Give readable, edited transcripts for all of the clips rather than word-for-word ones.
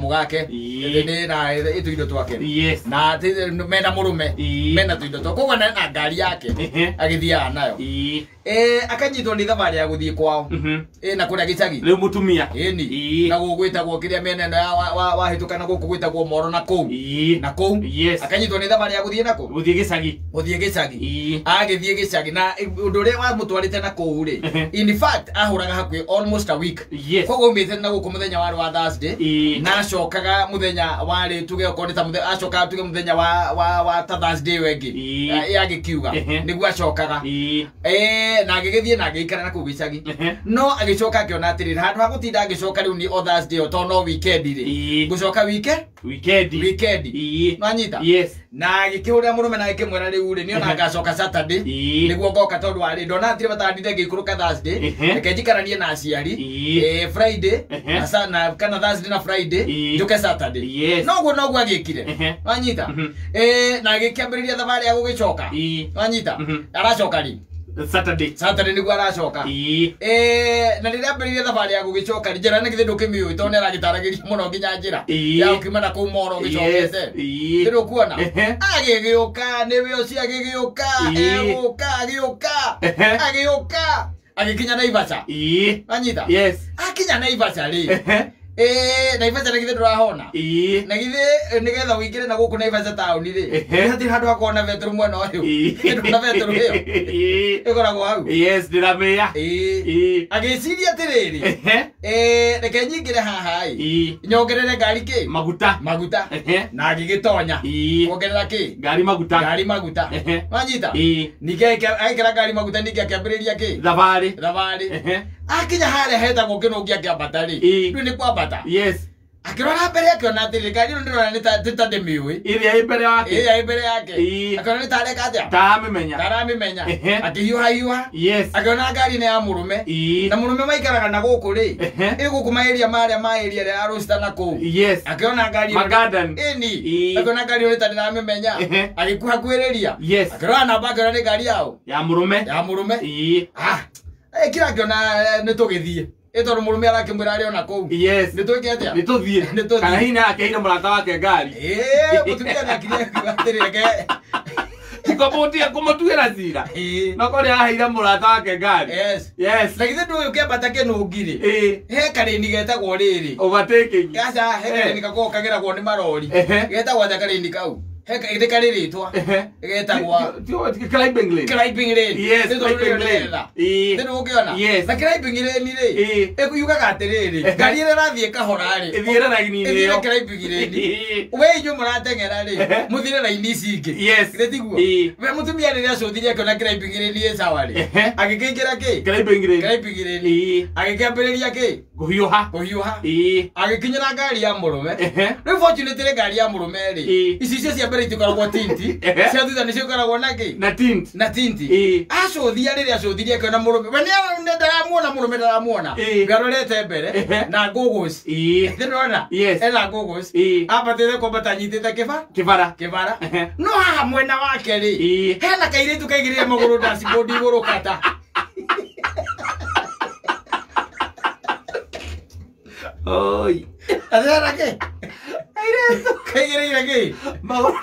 Mugake Ii. nĩ na ituindo twake. Yes. Na mena mũrũme. Ii. Mena tuindo twa koguo na ngari yake Ehe. agĩthiaga nayo. Ii. Akanyitwo nĩ thabarĩ ya gũthiĩ kwao. Na kũrĩa gĩcagi. Rĩu mũtumia. Ĩni. Ii. Na gũgwĩtagwo kĩrĩa mĩena ĩno ya wahĩtũka na gũkũ gwĩtagwo Moro na kũu. Ii. Na kũu. Yes. Akanyitwo nĩ thabarĩ ya gũthiĩ na kũ? Gũthiĩ gĩcagi. Gũthiĩ gĩcagi. Ii. Agĩthiĩ gĩcagi na ũndũ ũrĩa wamũtwarĩte na kũu rĩ. Ehe. In fact ahũraga hakuhĩ almost a week. Yes. Koguo aumĩte na gũkũ mũthenya warĩ wa Thursday. Ii. Na acokaga mũthenya warĩ tuge okorwo nĩ ta mũthenya acokaga tuge mũthenya wa ta Thursday ĩyo ĩngĩ. Ii. Agĩkiuga. Ehe. Nĩguo acokaga. Ii. Na agĩgĩthiĩ na agĩikara na kũu gĩcagi. Ehe. No agĩcoka akĩona atĩrĩrĩ handũ ha gũtinda agĩcoka rĩu nĩ o Thursday ĩyo tondũ no weekend rĩ. Ii. Ngũcoka wike Weekend. weekend. Ii. Nwanyita? Yes. Na agĩkĩhũrĩra mũrũme na agĩkĩmwĩra rĩu rĩ niona ngacoka Saturday. Ii. Nĩguo ngoka tondũ warĩ ndona hatirĩ batandinde ngĩikũrũka Thursday. Ehe. Reke njikaranie na aciari. Ii. Friday Ehe. na kana Thursday na Friday Ii. njuke Saturday. Yes. Noguo noguo agĩkire. Ehe. Nwanyita? Mhm. Na agĩkĩambĩrĩria thabarĩ ya gũgĩcoka. Ii. Nwanyita? Mhm. Aracoka rĩ? Saturday. Saturday nĩguo aracoka. Ii. Na rĩrĩa ambĩrĩirie thabarĩ ya gũgĩcoka rĩ, njĩra nĩ githĩ ndũkĩmĩũĩ tondũ nĩaragĩtaragĩria mũno nginya njĩra Ii. ya gũkiuma na kũu Moro Yes. ũgĩcokete. Ii. Ndĩrĩ ũkuona? Ehe. Agĩgĩũka nĩwe ũcio agĩgĩũka Ii. egũka agĩũka Ehe. agĩũka agĩkinya Naivasha. Ii. Wanyita? Yes. Akinya Naivasha rĩ, Ehe. Naivasha nĩ githĩ ndũrahona? Ii. Na githĩ nĩgetha ũingĩre na gũkũ Naivasha taũni rĩ, Ehe. hatirĩ handũ hakoragwo na betũrũ mwena ũyũ. Ii. Ndũna betũrũ ĩyo Ii. ĩkoragwo hau. Yes, ndĩramĩya. Ĩĩ. Ii. Agĩciria atĩrĩrĩ, Ehe. Reke nyingĩre haha ĩ, Ii. nyongerere ngari kĩ? Maguta. Maguta. Ehe. Na agĩgĩtonya. Ii. Kuongerera kĩ? Ngari maguta. Ngari maguta. Ehe. Wanyita? Ii. Ningĩ agĩkĩra ngari maguta ningĩ akĩambĩrĩria kĩ? Thabarĩ. Thabarĩ. Ehe. Akinya harĩa hetagwo kĩnũngi akĩambata rĩ, Ii. rĩu nĩ kwambata. Yes. Akĩrora mbere akĩona atĩrĩrĩ ngari ĩno ndĩrona nĩ ta ndĩmĩũĩ. Ĩrĩa ĩ mbere yake. Ĩrĩa ĩ mbere yake. Ii. Akĩona nĩ ta areka atĩa? Taramĩmenya. Taramĩmenya. Ehe. Akĩhiũha hiũha. Yes. Akĩona ngari nĩ ya mũrũme. Ii. Na mũrũme maikaraga na gũkũ rĩ. Ehe. Ĩ gũkũ maĩria marĩa ma area ĩrĩa ya Rũcita na kũu. Yes. Akĩona ngari ĩno- Magadan. Ĩni. Ii. Akĩona ngari ĩno nĩ ta ndĩramĩmenya. Ehe. Agĩkuhakuhĩrĩria. Yes. Akĩrora namba akĩona nĩ ngari yaũ? Ya mũrũme. Ya mũrũme. Ii. Ah. Kira akĩona nĩ tũgĩthiĩ. Ĩ tondũ mũrũme arakĩmwĩra arĩ ona kũu. Yes. Nĩ twĩke atĩa? Nĩ tũthiĩ. Nĩ tũthiĩ. Kana hihi nĩakeire mũrata wake ngari. Mũtumia nĩakire akiuga atĩrĩ reke. Tikũmũtia kũmũtuĩra cira. Ĩĩ. No korwo nĩaraheire mũrata wake ngari. Yes. Yes. Na githĩ ndũĩ ũkĩambata kĩnũngi rĩ. Ĩĩ. He karĩni getagwo rĩrĩ. Overtaking. Aca he karĩni gakoragwo kageragwo nĩ marori. Ehe. Getagwo atĩa karĩni kau? He nĩ karĩ rĩtwa. Ehe. Getagwo Climbing lane. climbing lane. Yes, Nĩ tondũ climbing nĩrĩo lane. rĩretha. Ĩĩ. Nĩ ũngĩona? Yes. Na climbing lane rĩ. Ĩĩ. Ĩkugaga atĩrĩrĩ, Ehe. ngari ĩrĩa ĩrathiĩ kahora rĩ. Ĩthiĩre raini-inĩ Ĩthiĩre ĩyo. climbing lane. Ĩĩ. We inyuĩ mũrateng'era rĩ, Ehe. mũthire raini ici ingĩ. Yes. Githĩ tiguo? Ĩĩ. We mũtumia rĩrĩa acũthirie akĩona climbing lane ĩ sawa rĩ. Ehe. Agĩkĩingĩra kĩ? Climbing lane. Climbing lane. Ĩĩ. Agĩkĩambĩrĩria kĩ? Kũhiũha. Kũhiũha. Ĩĩ. Agĩkinyĩra ngari ya mũrũme. Ehe. Rĩu fortunately ngari ya mũrũme rĩ, Ĩĩ. icicio cia mbere itikoragwo tinti, Ehe. cia thutha nĩcio ikoragwo na kĩ? Na tint. Na tinti. Ĩĩ. Acũthia rĩrĩa acũthirie akĩona mũrũme, we nĩ ndaramuona mũrũme ndaramuona. Ĩĩ. We arorete mbere Ehe. na goggles. Ĩĩ. Ndĩrona? Yes. Ena goggles. Ĩĩ. Ambatĩte kwambata anyitĩte kĩba? Kĩbara. Kĩbara. Ehe. No haha mwena wake rĩ, Ĩĩ. hena kairĩtu kaigĩrĩire magũrũ dashboard igũrũ kata. Oi. Atĩrĩra kĩ? Kaigĩrĩire kĩ? Magũrũ.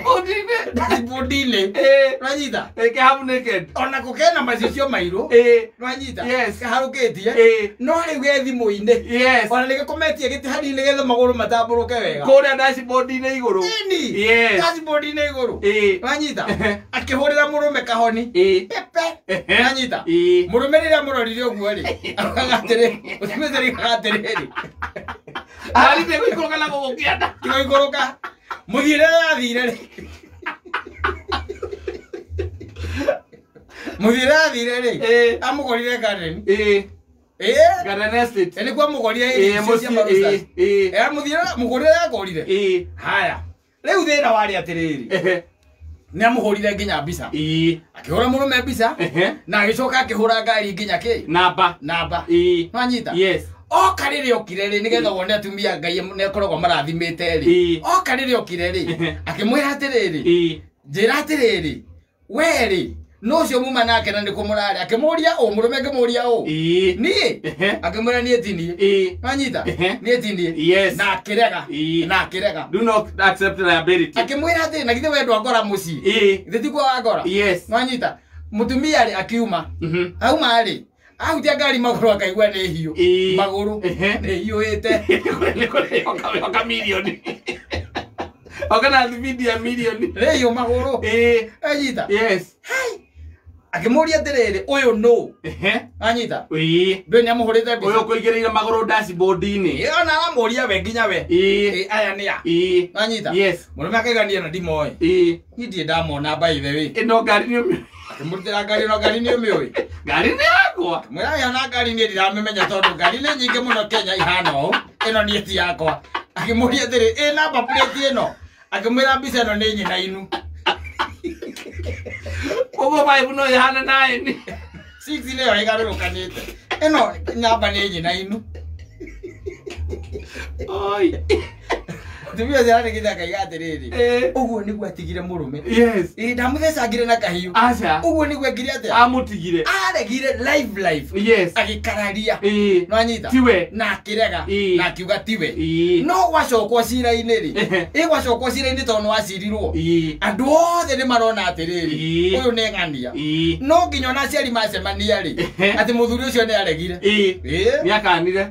Dashboard-inĩ. Dashboard-inĩ. Ĩĩ. Nĩwanyita? Ĩĩ, half naked. Ona kũ kena macicio mairũ. Ĩĩ. Nĩwanyita? Yes. Kaharũkĩtie. Ĩĩ. No rĩu ge thimũ-inĩ. Yes. Ona nĩgĩkometie gĩtĩ hanini nĩgetha magũrũ matambũrũke wega. Kũrĩa dashboard-inĩ igũrũ. Ĩni. Yes. Dashboard-inĩ igũrũ. Ĩĩ. Nĩwanyita? Akĩhũrĩra mũrũme kahoni. Ĩĩ. Pepe. Ehe. Nĩwanyita? Ĩĩ. Mũrũme rĩrĩa amũrorire ũguo rĩ, augaga atĩrĩ, mũtumia ũcio araugaga atĩrĩrĩ. Ngari ndĩgũikũrũka na gũkũ kĩanda. Tigũikũrũka. Mũthiĩre yathire rĩ. Mũthiĩre yathire rĩ. Ĩĩ. Amũkorire garden. Ĩĩ. Ĩĩ. Garden Estate. Ĩ nĩkuo amũkorire Ĩĩ, icio cia mũciĩ. maroosters. Ĩĩ. Ĩ amũthiĩre mũgũrĩre yakũrire. Ĩĩ. Haya. Rĩu thĩna warĩ atĩrĩrĩ. Ehe. Nĩ amũhũrire nginya mbica. Ĩĩ. Akĩhũra mũrũme mbica. Ehe. Na agĩcoka akĩhũra ngari nginya kĩ? Namba. Namba. Ĩĩ. Nĩwanyita? Yes. Oka rĩrĩa okire rĩ nĩgetha wone atumia Ngai nĩ akoragwo marathimĩte rĩ. Ĩĩ. Oka rĩrĩa okire rĩ Ehe. akĩmwĩra atĩrĩrĩ Ĩĩ. njĩra atĩrĩrĩ we rĩ No ũcio muma nake na nĩkũ mũrarĩ akĩmũria ũ mũrũme akĩmũria ũ niĩ akĩmwĩra niĩ ti niĩ wanyita niĩ ti niĩ Yes. na akĩrega na akĩrega. Do not accept liability. Akĩmwĩra atĩ na githĩ we ndwangora mũciĩ githĩ tikuo wangora Yes. wanyita mũtumia rĩ akiuma auma rĩ ahutia ngari magũrũ akaigua nĩ hiũ magũrũ nĩ hiũhĩte oka milioni oka na thibidi ya milioni nĩ hiũ magũrũ anyita. Yes. Akĩmũria atĩrĩrĩ ũyũ nũ anyita ndũĩ nĩ amũhũrĩte mbica ũyũ ũkũigĩrĩire magũrũ dashboard-inĩ ona aramũria we nginya we aya nĩ a anyita. Yes. Mũrũme akaiga niĩ ona ndimoĩ niĩ ndirĩ ndamona by the way ĩno ngari nĩ akĩmũrutĩra ngari no ngari nĩ ũmĩũĩ ngari nĩ yakwa mwĩra ona ngari niĩ ndiramĩmenya tondũ ngari nĩ nyingĩ mũno Kenya ihana ũũ ĩno niĩ ti yakwa. Akĩmũria atĩrĩ ĩ namba plate ĩno akĩmwĩra mbica ĩno nĩ nyina inu koguo five no ĩhana nine 6 nĩyo ĩgarũrũkanĩte ĩno namba nĩ nyina inu. Oi. Mũtumia ũcio ararĩgĩte akaiga atĩrĩrĩ ũguo nĩguo atigire mũrũme. Yes. Ndamũthecangire na kahiũ. Aca. Ũguo nĩguo ekire atĩa? Amũtigire. Aregire live life. Yes. Agĩkararia. Nĩwanyita? Tiwe. Na akĩrega. Na akiuga tiwe. No gwacokwo cira-inĩ rĩ. Gwacokwo cira-inĩ tondũ nĩwacirirwo. Andũ othe nĩ marona atĩrĩrĩ ũyũ nĩ ng'ania. No nginya ona aciari macemania rĩ atĩ mũthuri ũcio nĩ aregire. Nĩakanire.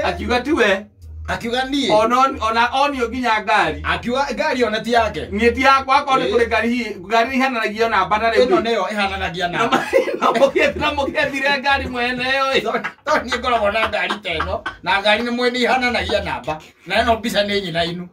Akiuga tiwe. Akiuga niĩ ona onio nginya ngari akiuga ngari ona ti yake niĩ ti yakwa akorwo nĩ kũrĩ ngari ngari ihananagia namba na rĩu ĩno nĩyo ihananagia namba na mũgĩethire ngari mwene ĩyo tondũ niĩ ngoragwo na ngari ta ĩno na ngari nĩ mwene ihananagia namba na ĩno mbica nĩ nyina inu.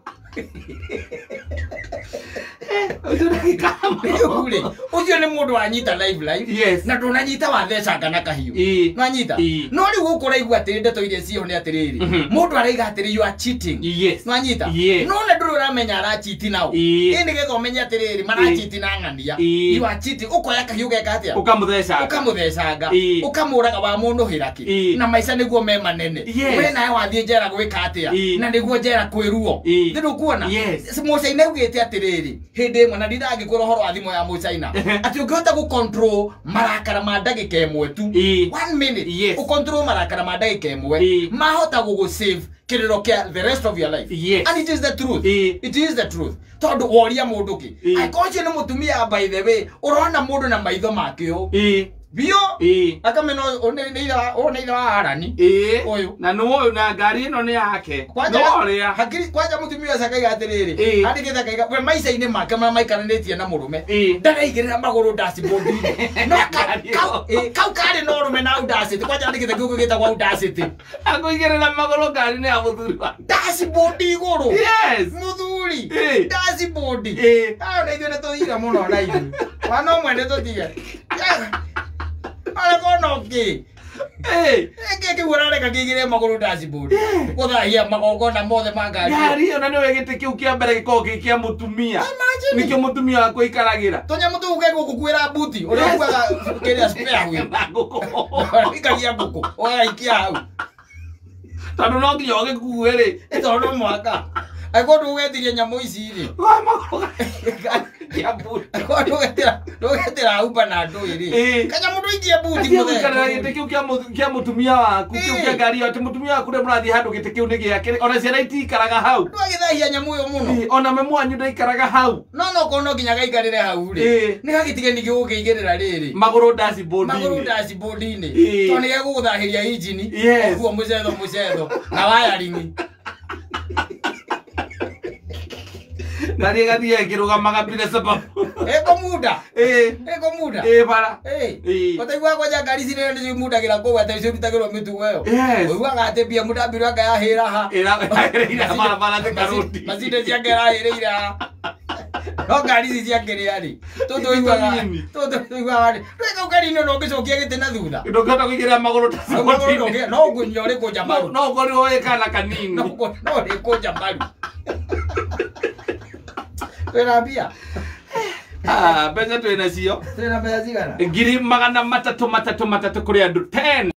Ũcio nĩ mũndũ wanyita live live. Yes. Na ndũnanyita wathecanga na kahiũ nwanyita. No rĩu gũkũ ũraigua atĩrĩ ndeto iria ciĩho nĩ atĩrĩrĩ mũndũ araiga atĩrĩ you are cheating. Yes. Nwanyita. Yes. No na ndũrĩ ũramenya arachiti nao ĩ nĩgetha ũmenye atĩrĩrĩ marachiti na ng'ania. You are cheating ũkoya kahiũ geka atĩa ũkamũthecanga ũkamũthecanga ũkamũraga wamũnũhĩra kĩ na maica nĩguo me manene we nawe wathiĩ njera gwĩka atĩa na nĩguo njera kwĩruo thĩ ndũkuona. Mũcaina augĩte atĩrĩrĩ hĩndĩ ĩmwe na ndindangĩkwĩra ũhoro wa thimũ ya mũcaina atĩ ũngĩhota gũ-control marakara ma ndagĩka ĩmwe tu 1 minute ũcontrol marakara ma ndagĩka ĩmwe mahota gũgũ-save kĩrĩro kĩa the rest of your life. Yes. And it is the truth. It is the truth tondũ woria mũndũ kĩ angĩkorwo ũcio nĩ mũtumia by the way ũrona mũndũ na maitho make ũũ biũ akamena ũyũ nĩ ithe wa Harani ũyũ na nĩ ũyũ na ngari ĩno nĩ yake kwanja hakiri kwanja mũtumia ũcio akaiga atĩrĩrĩ andĩkĩte akaiga we maica-inĩ make marĩa maikaranĩtie na mũrũme ndaraigĩrĩra magũrũ dashboard-inĩ no kau karĩ na ũrũme na audacity kwanja andĩkĩte kiugo gĩtagwo audacity akũigĩrĩra magũrũ ngari-inĩ ya mũthuri wake dashboard igũrũ. Yes. Mũthuri dashboard ayo na ithuĩ nĩ tũthire mũno na ithuĩ wana ũmwe nĩ tũtige Arakonoki. Kĩ ũrareka kĩigĩrĩre magũrũ dashboard gũthahia magongona mothe ma ngari ngari ĩyo na nĩwe gĩtĩ kĩu kĩa mbere gĩkoragwo gĩ kĩa mũtumia nĩkĩo mũtumia wakwa aikaragĩra tũnyamũ tũu gegũgũkuĩra buti ũrĩa ũkuaga kĩrĩa spare wheel ũikagia ngũkũ ũgaikia hau tondũ no nginya ũgĩkue rĩ tondũ no mũhaka angĩkorwo ndũgwetirie nyamũ ici rĩ angĩkorwo ndũgetĩra Uber na ndũĩ rĩ kanyamũ ndũikie buti mũthenya gĩtĩ kĩu kĩa mũtumia waku kĩu kĩa ngari ĩyo atĩ mũtumia waku rĩrĩa mũrathiĩ handũ gĩtĩ kĩu nĩ gĩake ona ciana itiikaraga hau ndwagĩthahia nyamũ ĩyo mũno ona mami wanyu ndaikaraga hau no no no nginya gaikarĩre hau rĩ nĩ gagĩtige ningĩ gũkĩigĩrĩra rĩrĩ magũrũ dashboard-inĩ magũrũ dashboard-inĩ tondũ nĩ gegũgũthahĩria injini ũguo mũcetho mũcetho na wiring na nĩ gathiĩ ĩkĩrũgamaga bila sababu ĩko muda ĩko muda bara ũtaiguaga kwanja ngari ici nene nĩcio imundagĩra kũu atĩ nĩcio irutagĩrwo mĩtugo ĩyo ũiguaga atĩ BMW anga yahĩra ha ĩrahĩrĩire barabara Thika Road Mercedes ciake ĩrahĩrĩire ha no ngari ici cia kĩrĩa rĩ tũtũ ũiguaga rĩ ndũĩ kau ngari-inĩ no ũngĩcokia gĩtĩ na thutha ndũngĩhota kũigĩrĩra magũrũ dashboard-inĩ no nginya ũrĩkũnja maru no ũkorirwo wĩ kana kanini no ũrĩkũnja maru twĩna mbia mbeca twĩna cio twĩna mbeca cigana 300,000 kũrĩ andũ 10.